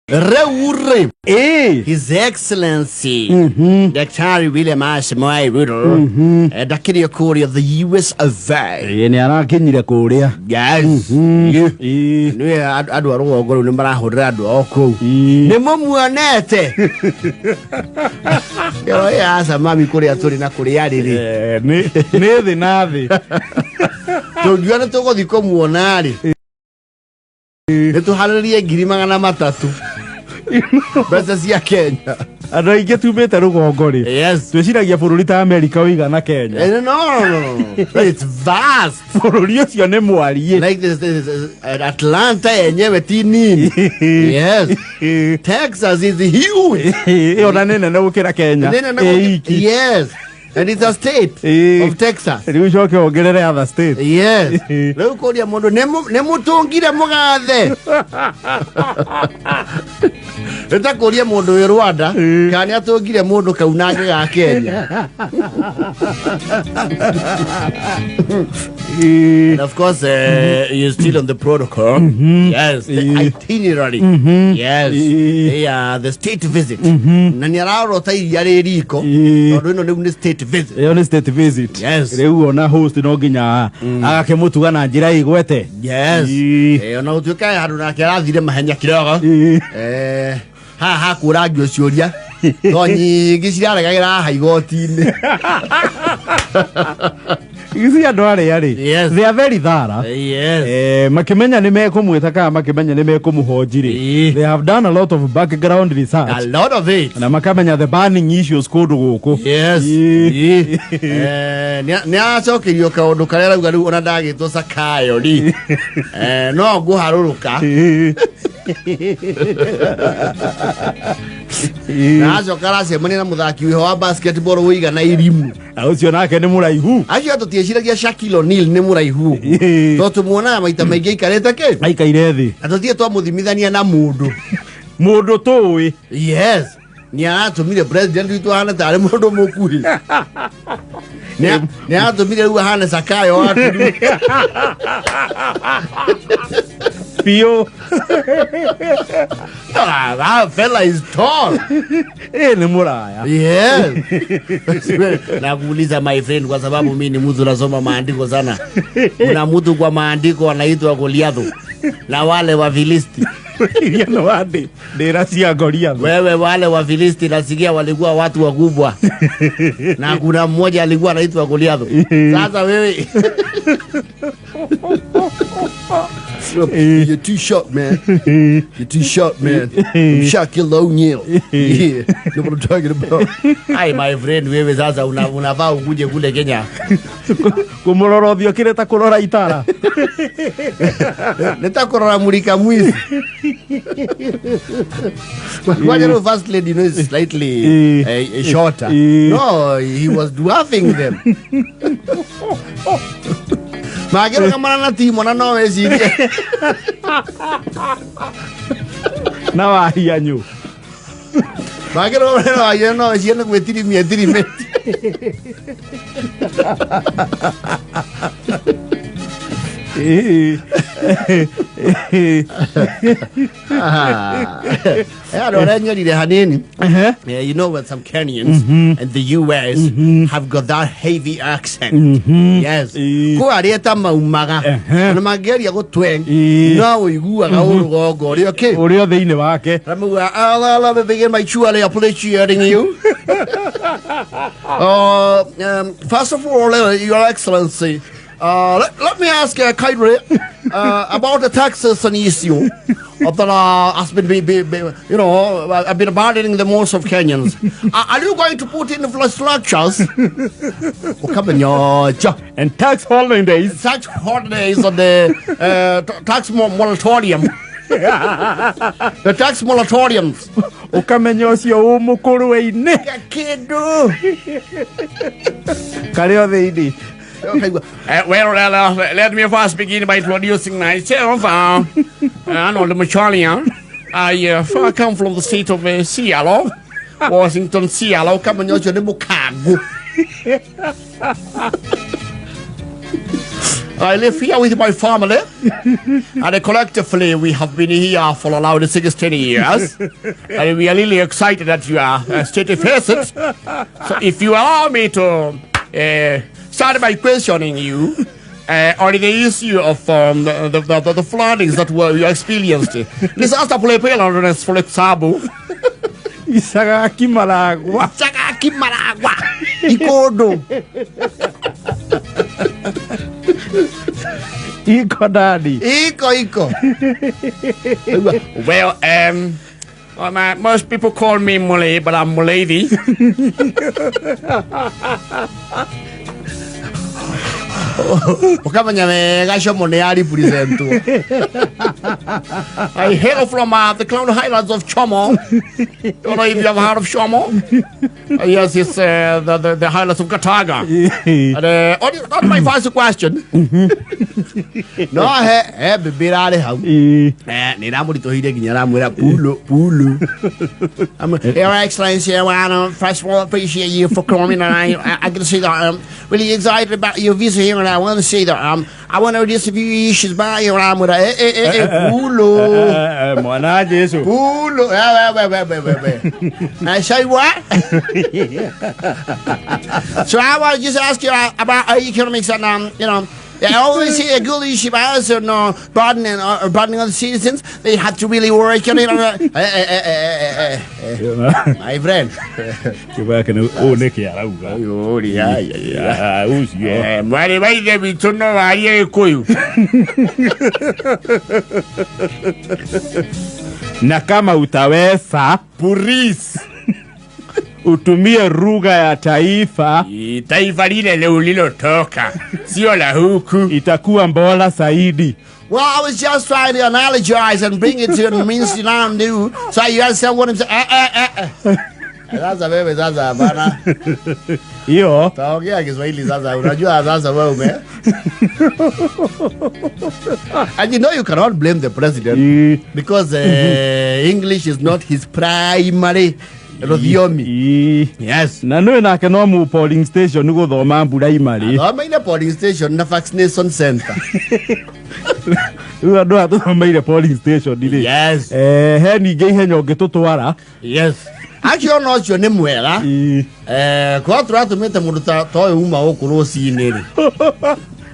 Rĩu rĩ, Ĩĩ. His Excellency Daktari William Samoei Ruto ndakĩrĩ kũrĩa the US of A. Ĩĩ, nĩ arakinyire kũrĩa. Yes. Ĩĩ. Nĩ andũ a rũgongo rũu nĩ marahũrĩra andũ ao kũu. Ĩĩ. Nĩ mũmuonete? Ĩyo aca mami kũrĩa tũrĩ na kũrĩa arĩ rĩ. Eh, nĩ thĩ na thĩ. Tũngiuga nĩ tũgũthiĩ kũmuona rĩ, nĩ tũharĩrie 300,000 mbeca cia Kenya. Andũ aingĩ tumĩte rũgongo rĩ, twĩciragia bũrũri ta Amerika ũigana Kenya. No, no, no, no. It's vast. Bũrũri ũcio nĩ mwariĩ. Like this, Atlanta yenyewe ti nini. Yes. Texas is huge. Ĩyo na nĩ nene gũkĩra Kenya. Nĩ nene Ĩ iki. Yes. And it's a state of Texas. Rĩu ũcoke wongerere other state. Yes. Rĩu kũria mũndũ nĩ mũtũngire mũgathe. Nĩ ta kũria mũndũ wĩ Rwanda kana nĩ atũngire mũndũ kaunange ga Kenya. And of course, you're still on the protocol. Yes, the itinerary. Yes, yeah, the state visit. Na nĩ ararota iria rĩ riko tondũ ĩno rĩu nĩ state visit. Ĩyo nĩ state visit. Yes. Rĩu ona host no nginya agakĩmũtuga na njĩra ĩgwete. Yes. Ona gũtuĩka handũ nake arathire mahenya kidogo. Haha hakũrangio ciũria to nyingĩ ciraregagĩra haha igoti-inĩ. Ici andũ arĩa rĩ, they are very thorough. Makĩmenya nĩ mekũmwĩta kana makĩmenya nĩ mekũmũhonji rĩ, they have done a lot of background research. A lot of it. Na makamenya the burning issues kũndũ gũkũ. Yes. Nĩ acokeirio kaũndũ karĩa arauga rĩu ona ndagĩtwo Sakayo rĩ, no ngũharũrũka. Na acoka aracemania na mũthaki wĩho wa basketball wĩigana irimu. Na ũcio nake nĩ mũraihu. Acio tũtiĩciragia Shaquille O'Neal nĩ mũraihu ũguo, tondũ tũmuonaga maita maingĩ aikarĩte kĩ aikaire thĩ, na tũtirĩ twamũthimithania na mũndũ. Mũndũ tũĩ. Yes, nĩ aratũmire president witũ ahane tarĩ mũndũ mũkuhĩ. Nĩ aratũmire rĩu ahane Sakayo wa Turu. Biũ. Ah, that fella is tall. Ĩ, nĩ mũraya. Yes. Nakuuliza my friend, kwa sababu mimi ni mtu nasoma maandiko sana. Kuna mtu kwa maandiko anaitwa Goliathu na wale wa Filisti. Iria nĩ wa ndĩra cia Goliathu. Wewe, wale wa Filisti nasikia walikuwa watu wakubwa na kuna mmoja alikuwa anaitwa Goliathu. Sasa wewe. You're too short, man. You're too short, man. I'm Shaquille O'Neal. Yeah, know what I'm talking about. Hi, my friend, wewe sasa unavaa ukuje kule Kenya. Kũmũrora ũthiũ kĩrĩ ta kũrora itara. Nĩ ta kũrora mũrika mwici. Kwanja rĩu first lady, is slightly shorter. No, he was dwarfing them. Magĩrũgamana na timo na no wecirie. Na wahianyu. Magĩrũgamana na wahianyu no wecirie nĩ gwĩtirimia etirimĩtie. Andũ arĩa nyerire hanini. Yeah, you know what, some Kenyans and the US have got that heavy accent. Yes. Kũ arĩa ta maumaga na mangĩgeria gũtweng no ũiguaga ũrũgongo ũrĩa ũkĩ ũrĩa thĩinĩ wake. Ramauga, "Let me begin by truly appreciating you. First of all, Your Excellency, let me ask kindly about the taxes and issue that has been, be, be, be, you know, have been burdening the most of Kenyans. Are you going to put in infrastructures?" Ukamenya, And tax holidays. Tax holidays on the tax moratorium. The tax moratoriums. Ũkamenya ũcio ũ mũkũrwe-inĩ. Kĩndũ. Karĩ o thĩinĩ. Well, let me first begin by introducing myself. Arnold Machalia. I come from the state of Seattle, Washington, Seattle. Ũkamenya ũcio nĩ mũkangu. I live here with my family, and collectively we have been here for around 16 years, and we are really excited that you are state visit. So if you allow me to start by questioning you on the issue of the floodings that were you experienced. Disaster preparedness, for example. Icaga Kimaragwa. Icaga Kimaragwa. Ikondo. Iko ndani. Iko iko. Well, most people call me Muley, but I'm Mulethi. Ukamenya wega Shomo nĩ aripresentwo. I hail from the Clown Highlands of Chomo. Don't know if you have heard of Chomo. Yes, it's the Highlands of Gataga. And, on my first question. No, he mbĩmbĩ ĩrarĩ hau. Nĩ ĩramũritũhĩire nginya aramwĩra pulo pulo. Your Excellency, I want to first of all appreciate you for coming, and I can say that I'm really excited about your visit here, and I want to say that I want to raise a few issues by you, and I'm with pulo. Mwana Jesu. Pulo. We, we, we, we, we. I say what? So I want to just ask you about economics and I always see a good issue about us and burdening on the citizens. They have to really work on it. My friend. Kĩbaka nĩ ũũ nĩkĩ arauga? Ah, ũcio. Mwarĩ wa ithe witũ no warie Gĩkũyũ. Na kama utaweza Puris. utumie lugha ya taifa, Taifa lile leo ulilotoka sio la huku. Itakuwa bora zaidi. Well, I was just trying to analogize and bring it to the means you new. So you understand what I'm saying? Sasa wewe sasa hapana. Hiyo Taongea Kiswahili sasa. Unajua sasa wewe ume. And you know you cannot blame the president because English is not his primary rũthiomi. Yes. Na nĩ nake no mu polling station gũthoma primary. Athomeire polling station na vaccination center. Rĩu andũ aya tũthomeire polling station rĩ. Yes. He ningĩ ihenya ũngĩtũtwara. Yes. Actually ona ũcio nĩ mwega. Kwa tũratũmĩte mũndũ ta ũyũ uma gũkũ rũcinĩ rĩ.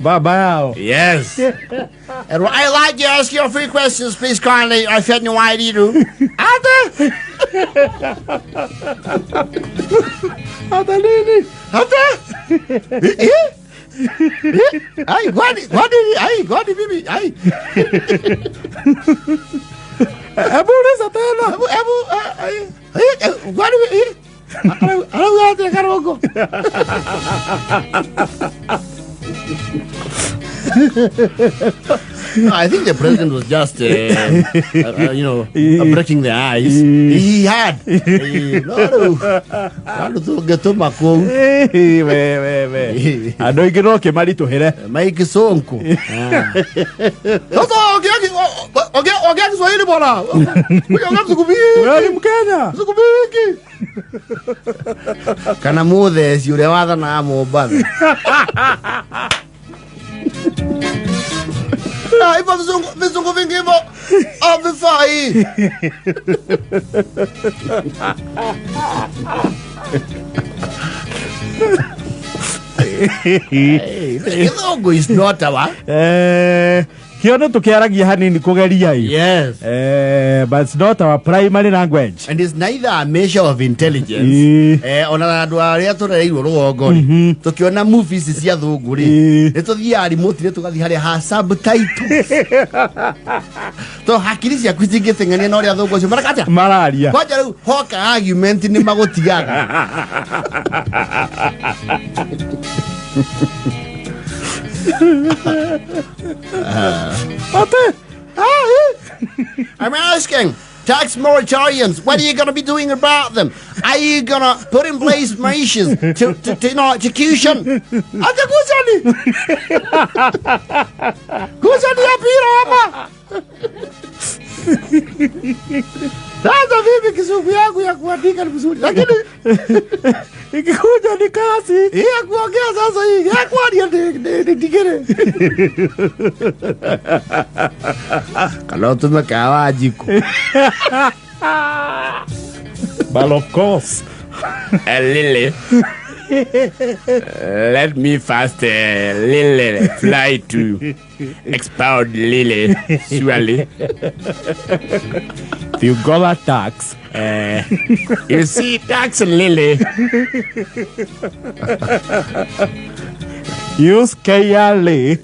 Baba yao. Yes. And I'd like to ask you a few questions, please kindly. I fed no ID do. Ate! Hata nini? Ate! Eh? Eh? Ai, kwani, kwani, ai, kwani mimi, ai. Hebu uliza tena. Hebu, hebu, ai, ai, kwani, eh? Arauga atĩa Karongo? No, I think the president was just, breaking the ice. He had. No, no. Andũ tũngĩtũma kũu. We, we, we. Andũ aingĩ no kĩmaritũhĩre. Mike Sonko. Sasa ongea Kiswahili bwana. Ongea siku mingi. Wewe ni Mkenya. Siku mingi. Kana mutheci ũrĩa wathanaga Mombatha. Ah, hivyo vizungu vingi hivyo havifai. Hey, Githũngũ is not our. Kĩondo tũkĩaragia hanini kũgeria ĩ. Yes. But it's not our primary language. And it's neither a measure of intelligence. Ona andũ arĩa tũrereirwo rũgongo rĩ, tũkĩona movies cia thũngũ rĩ, nĩ tũthiaga remotely tũgathiĩ harĩa ha subtitles. To hakiri ciaku cingĩteng'ania na ũrĩa thũngũ acio mareka atĩa? Mararia. Kwanja rĩu hoka argument nĩ magũtigaga. Ate. I'm asking tax moratoriums, what are you going to be doing about them? Are you going to put in place measures to execution? Ate kusani? Kusani ya pira hapa? Sasa mimi Kizungu yangu ya kuandika ni mzuri, lakini Ikikuja ni kazi. Hii ya kuongea sasa hii ya kwaria ndigire kana utume kawa jiko. But of course. Lily. Let me first Lily fly to expound Lily surely. You got a tax. You see, tax Lily. Use KRA.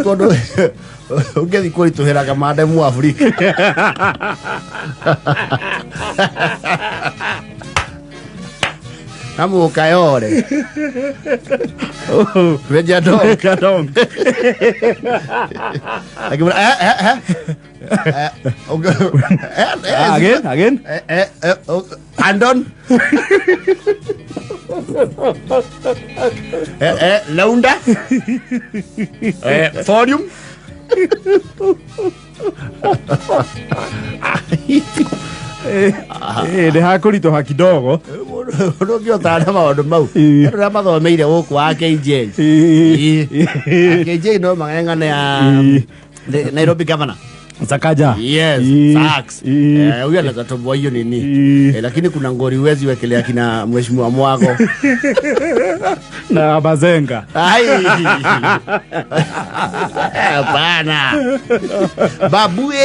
Kondo ũngĩthiĩ kũritũhĩraga mandemu Afrika. Na mũkayore Venja dog. Kadong. Akĩmwĩra, eh, eh, eh. Eh, eh, eh, Again, again. eh, eh, eh, oh, Andon. Eh, eh, Launda. Eh, volume. Nĩ hakũritũha kidogo. Mũndũ ũngĩotana maũndũ mau. Ĩĩ. Andũ arĩa mathomeire gũkũ wa KJ. Ĩĩ. KJ no mang'eng'ane ya Ĩĩ. the Nairobi governor. Sakaja. Yes, Ĩĩ. Sachs. Ĩĩ. Eh, huyu anaweza toboa hiyo nini. Ĩĩ. Eh, lakini kuna ngori huwezi wekelea kina mheshimiwa Mwago. Na Bazenga. Ai. Hapana. Babue.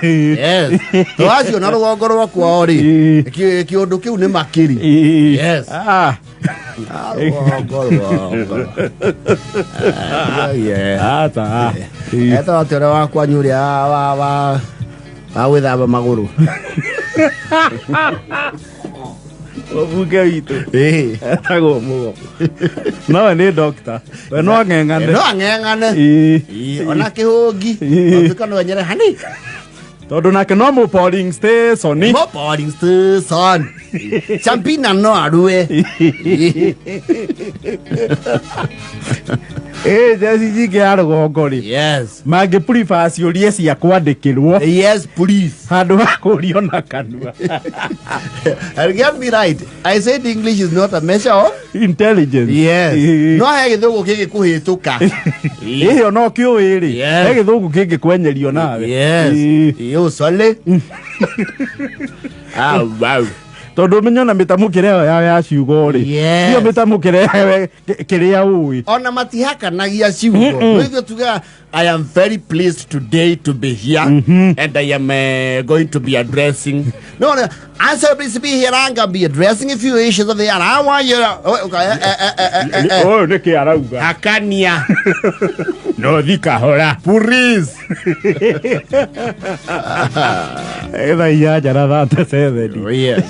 Yes. To acio na rũgongo rwa kwao rĩ. Ĩĩ. Kĩũndũ kĩu nĩ makĩri. Ĩĩ. Yes. Ah. Ah, rũgongo rũgongo. Ah, yeah. Ata. Ĩĩ. Etagwo atĩ ũrĩa wa kwanyu ũrĩa wa gwĩthamba magũrũ. Mũbunge witũ. Ĩĩ. Etagwo Mũgo. Nowe nĩ doctor. We no ang'eng'ane. No ang'eng'ane. Ĩĩ. Ĩĩ, ona kĩhũngi. Ĩĩ. Otuĩka no enyere hani. Tondũ nake no mũ polling station. Mo polling station. Champina no arue. Ĩ jeci nyingĩ ya rũgongo rĩ. Yes. Mangĩ prefer ciũria cia kwandĩkĩrwo Yes, please. handũ ha kũrio na kanua. And get me right. I said English is not a measure of Intelligence. Yes. Ĩĩ. No he gĩthũngũ kĩngĩkũhĩtũka. Ĩyo no kĩũĩ rĩ. Yes. He gĩthũngũ kĩngĩkwenyerio nawe. Yes. Ĩĩ. Yo sorry. Ah, wow. Tondũ ũmenye na mĩtamũkĩre ĩyo yao ya ciugo rĩ. Yes. Tiyo mĩtamũkĩre yawe kĩrĩa ũĩ. Ona matihakanagia ciugo. No ithuĩ tugaga I am very pleased today to be here and I am going to be addressing. No, no, I'm so pleased to be here. I'm going to be addressing a few issues of the and I want you to oh, okay, eh, eh, eh, eh, eh, eh. Ũyũ nĩkĩ arauga. Hakania. No thi kahora. Please. Thaa inyanya na 37. Yes.